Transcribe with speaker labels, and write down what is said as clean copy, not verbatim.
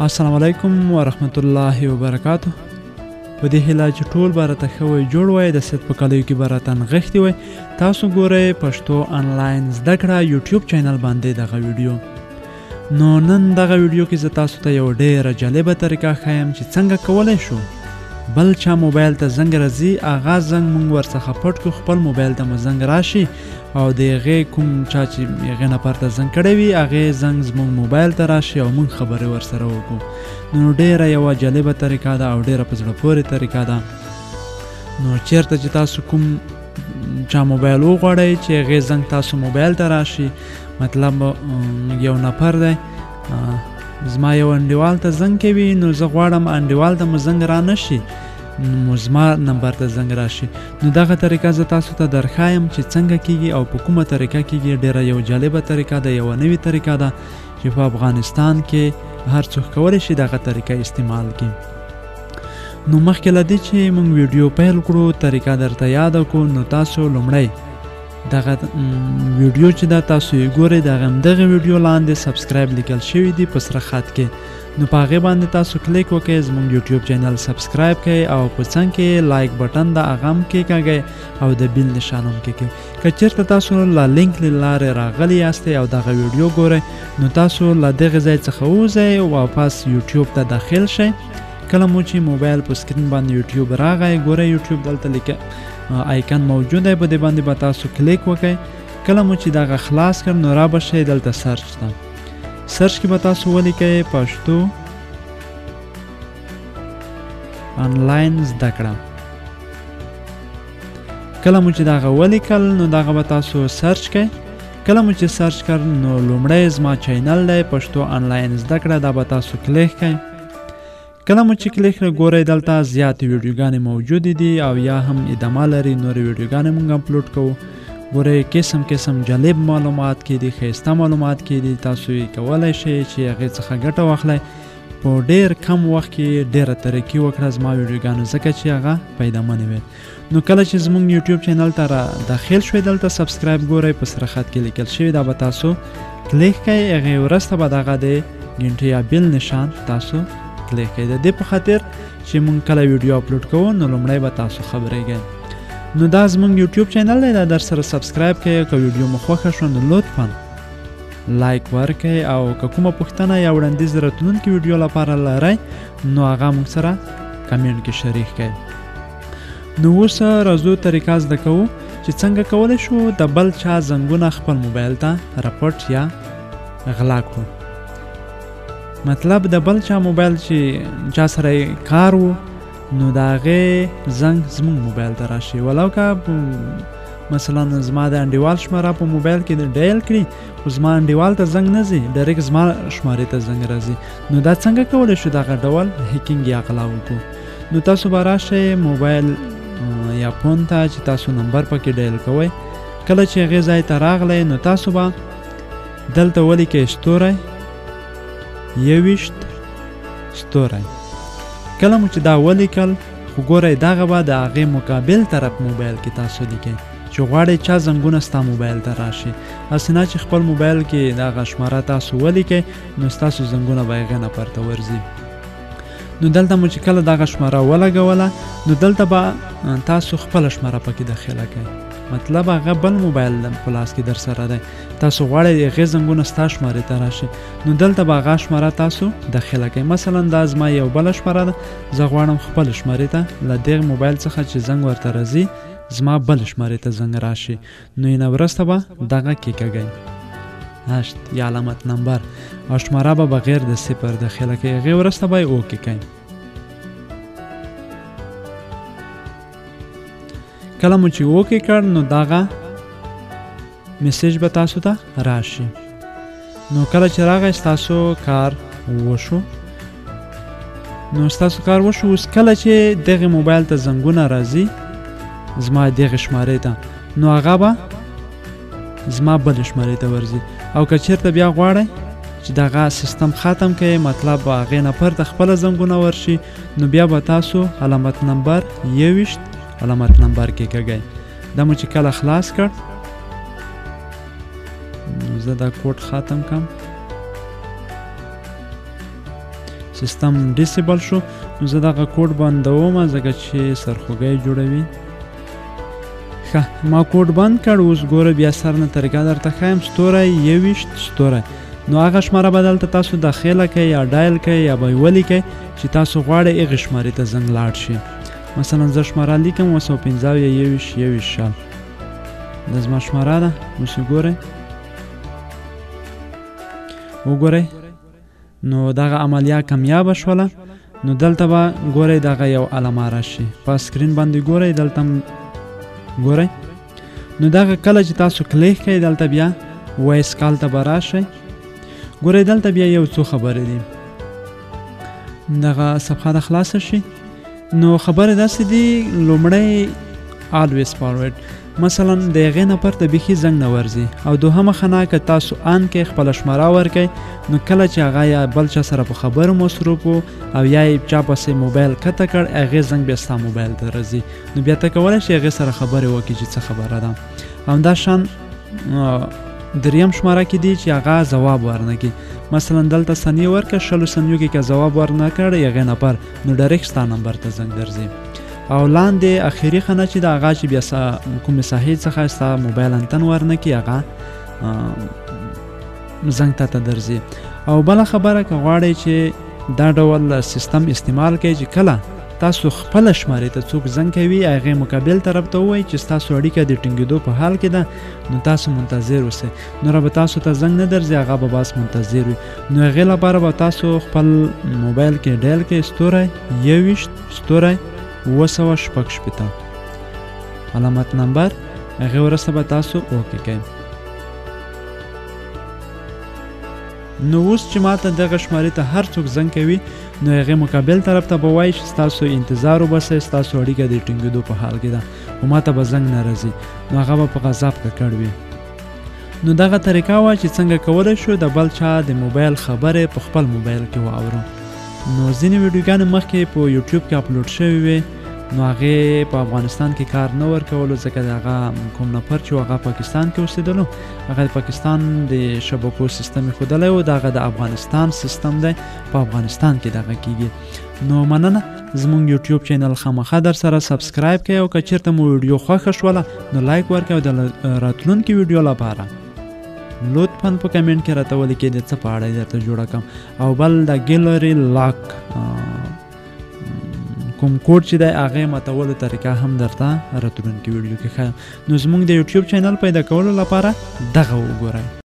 Speaker 1: السلام علیکم ورحمت الله وبرکاته. په دې هیله چې ټول به راته ښه وئ، جوړ وئ، د صحت په کالیو کې به راته نغښتي وئ. تاسو ګورئ پښتو انلاین زده کړه یوټیوب چینل باندې دغه ویډیو. نو نن دغه ویډیو کې زه تاسو ته یو ډیره جالبه طریقه ښیم چې څنګه کولی شو بل چا موبایل ته زنګ راځي، هغه زنګ مونږ ورڅخه پټ کړو، خپل موبایل ته مو زنګ راشي او د هغې کوم چا چې هغې نفر ته زنګ کړی وي هغې زنګ زموږ موبایل ته راشي او مونږ خبرې ورسره وکړو. نو ډیره یوه جالبه طریقه ده او ډیره په زړه پورې طریقه ده. نو چیرته چې تاسو کوم چا موبایل وغواړئ چې هغې زنګ تاسو موبایل ته راشي، مطلب یو نفر دی زما یو انډیوال ته زنګ کوي، نو زه غواړم انډیوال ته مو زنګ را نه شي، نو زما نمبر ته زنګ راشي. نو دغه طریقه زه تاسو ته درښایم چې څنګه کیږي او په کومه طریقه کیږي. ډیره یو جالبه طریقه ده، یوه نوې طریقه ده چې په افغانستان کې هر څوک کولی شي دغه طریقه استعمال کړي. نو مخکې له دې چې موږ ویډیو پیل کړو طریقه درته یاده کړو، نو تاسو لومړی دغه ویډیو چې دا تاسو یې ګورئ دغه همدغه ویډیو لاندې subscribe لیکل شوی دی په سره خط کې، نو په هغې باندې تاسو کلیک وکړئ، زموږ یوټیوب چینل subscribe کړئ او په څنګ کې like button ده هغه هم کېکاږئ او د bell نشان هم کېکاږئ. که چېرته تاسو له لینک له لارې راغلي یاستئ او دغه ویډیو ګورئ، نو تاسو له دغې ځای څخه ووځئ او واپس یوټیوب ته داخل شئ. کله مو چې موبایل په سکرین باندې یوټیوب راغی، ګورئ یوټیوب دلته لیکه icon موجود دی، په دې باندې به تاسو کلیک وکړئ. کله مو چې دغه خلاص کړ نو را به شئ دلته search ته، search کې به تاسو ولیکئ پښتو انلاین زده کړه. کله مو چې دغه ولیکل نو دغه به تاسو search کړئ. کله مو چې search کړ نو لومړی زما چینل دی پښتو انلاین زده کړه، دا به تاسو کلیک کړئ. کله مو چې کلیک کړئ ګورئ دلته زیاتې ویډیوګانې موجودې دي او یا هم ادامه لري، نورې ویډیوګانې مونږ اپلوډ کوو. ګورئ قسم قسم جالب معلومات کې دي، ښایسته معلومات کې دي، تاسو یې کولی شئ چې هغې څخه ګټه واخلئ. په ډېر کم وخت کې ډېره ترقي وکړه زما ویډیوګانو، ځکه چې هغه پیدامنې وې. نو کله چې زموږ یوټیوب چینل ته را داخل شوئ دلته subscribe ګورئ په سره خط کې لیکل شوی، دا به تاسو کلیک کړئ. هغې وروسته به دغه د ګنټې یا bell نشان تاسو کلیک کړئ، د دې په خاطر چې مونږ کله ویډیو اپلوډ کوو نو لومړی به تاسو خبرېږئ. نو دا زموږ یوټیوب چینل دی، دا در سره subscribe کړئ. که ویډیو مو خوښه شوه نو لطفا like ورکړئ او که کومه پوښتنه یا وړاندیز راتلونکې ویډیو لپاره لرئ نو هغه موږ سره کمنټ کې شریک کړئ. نو اوس راځو طریقه زده کوو چې څنګه کولی شو د بل چا زنګونه خپل موبایل ته راپټ یا غلا کړو. مطلب د بل چا موبایل چې چا سره کار و نو د هغې زنګ زموږ موبایل ته راشي، ولو که مثلا زما د انډیوال شماره په موبایل کې dial کړي خو زما انډیوال ته زنګ نه ځي، direct زما شمارې ته زنګ راځي. نو دا څنګه کولی شو دغه ډول hacking یا غلا وکړو؟ نو تاسو به راشئ موبایل یا فون ته چې تاسو نمبر پکې dial کوئ. کله چې هغې ځای ته راغلی نو تاسو به دلته ولیکئ ستوری 21 ستوری. کله مو چې دا ولیکل خو ګورئ دغه به د هغې مقابل طرف موبایل کې تاسو لیکئ چې غواړئ چا زنګونه ستا موبایل ته راشي، هسې نه چې خپل موبایل کې دغه شماره تاسو ولیکئ نو ستاسو زنګونه به هغې نفر ته ورځي. نو دلته مو چې کله دغه شماره ولګوله نو دلته به تاسو خپله شماره پکې داخله کړئ، مطلب هغه بل موبایل په لاس کې در سره دی، تاسو غواړئ هغې زنګونه ستا شمارې ته راشي، نو دلته به هغه شماره تاسو داخله کړئ. مثلا دا زما یو بله شماره ده، زه غواړم خپل شمارې ته له دغه موبایل څخه چې زنګ ورته راځي زما بل شمارې ته زنګ راشي، نو یې وروسته به دغه کېکاږئ 8 یا علامت نمبر او شماره به بغیر د صفر داخله کړئ، هغې وروسته به یې okay کړئ. کله مو چې okay کړ نو دغه message به تاسو ته راشي. نو کله چې راغی ستاسو کار وشو، نو ستاسو کار وشو. اوس کله چې دغې موبایل ته زنګونه راځي زما دغې شمارې ته، نو هغه به زما بلې شمارې ته ورځي. او که چېرته بیا غواړئ چې دغه سیستم ختم کړئ، مطلب به هغې نفر ته خپله زنګونه ورشي، نو بیا به تاسو علامت نمبر 21 علامت نمبر کېکاږئ. دا مو چې کله خلاص کړ نو زه دا کوډ ختم کړم. سیستم disable شو. نو زه دغه کوډ بندوم ځکه چې سرخوږی جوړوي. ښه، ما کوډ بند کړ. اوس ګوره بیا سر نه طریقه درته ښایم. ستوری 21 ستوری، نو هغه شماره به دلته تاسو داخله کړئ یا dial کړئ یا به یې ولیکئ چې تاسو غواړئ هغې شمارې ته زنګ لاړ شي. مثلا زه شماره لیکم 705 21 21 20، دا زما شماره ده. اوس یې ګورئ، وګورئ، نو دغه عملیه کامیابه شوله. نو دلته به ګورئ دغه یو علامه راشي په screen باندې، ګورئ دلته هم ګورئ. نو دغه کله چې تاسو کلیک کړئ دلته بیا voice call ته به راشئ. ګورئ دلته بیا یو څو خبرې دي. دغه صفحه د خلاصه شي. نو خبرې داسې دي، لومړی always forward، مثلا د هغې نفر ته بیخي زنګ نه ورځي. او دوهمه خانه که تاسو on کې خپله شماره ورکئ، نو کله چې هغه یا بل چا سره په خبرو مصروف و او یا یې چا پسې موبایل کته کړ، هغې زنګ بیا ستا موبایل ته راځي. نو بیا ته کولی شې هغې سره خبرې وکړي چې څه خبره ده. همدا شان دریم شماره کې دي چې هغه ځواب ورنه کړي. مثلا دلته ثانیې ورکړه، 20 ثانیو کې که ځواب ورنه کړ هغې نفر، نو direct ستا نمبر ته زنګ درځي. او لاندې اخري خانه چې د هغه چې بیا کومې ساحې څخه ستا موبایل انتن ورنه کړي، هغه زنګ تا ته درځي. او بله خبره که غواړئ چې دا ډول سیستم استعمال کړئ چې کله تاسو خپله شمارې ته څوک زنګ کوي، هغې مقابل طرف ته ووایي چې ستاسو اړیکه د ټینګېدو په حال کې ده، نو تاسو منتظر اوسئ. نوره به تاسو ته زنګ نه درځي، هغه به بس منتظر وي. نو هغې لپاره به تاسو خپل موبایل کې dial کړئ ستوری 21 ستوری 766 علامت نمبر، هغې وروسته به تاسو okay کړئ. نو اوس چې ماته دغه شمارې ته هر څوک زنګ کوي، نو هغې مقابل طرف ته به وایي چې ستاسو انتظار وباسئ، ستاسو اړیکه د ټینګېدو په حال کې ده، خو ماته به زنګ نه راځي، نو هغه به په غضب ککړ وي. نو دغه طریقه وه چې څنګه کولی شو د بل چا د موبایل خبرې په خپل موبایل کې واورو. نو ځینې ویډیوګانې مخکې په یوټیوب کې اپلوډ شوې وې، نو هغې په افغانستان کې کار نه ورکولو، ځکه د هغه کوم نفر چې هغه پاکستان کې اوسېدلو، هغه د پاکستان د شبکو سیستم یې ښودلی و، دغه د افغانستان سیستم دی، په افغانستان کې دغه کیږي. نو مننه، زموږ یوټیوب channel خامخا در سره subscribe کړئ، او که چېرته مو ویډیو خوښه شوله نو like ورکړئ، او د راتلونکي ویډیو لپاره لطفاً په کمنټ کې راته ولیکئ د څه په اړه یې درته جوړه کړم. او بل د gallery lock کوم کوډ چې دی هغې ماتولو طریقه هم درته راتلونکي ویډیو کې ښایم. نو زموږ د یوټیوب channel پیدا کولو لپاره دغه وګورئ.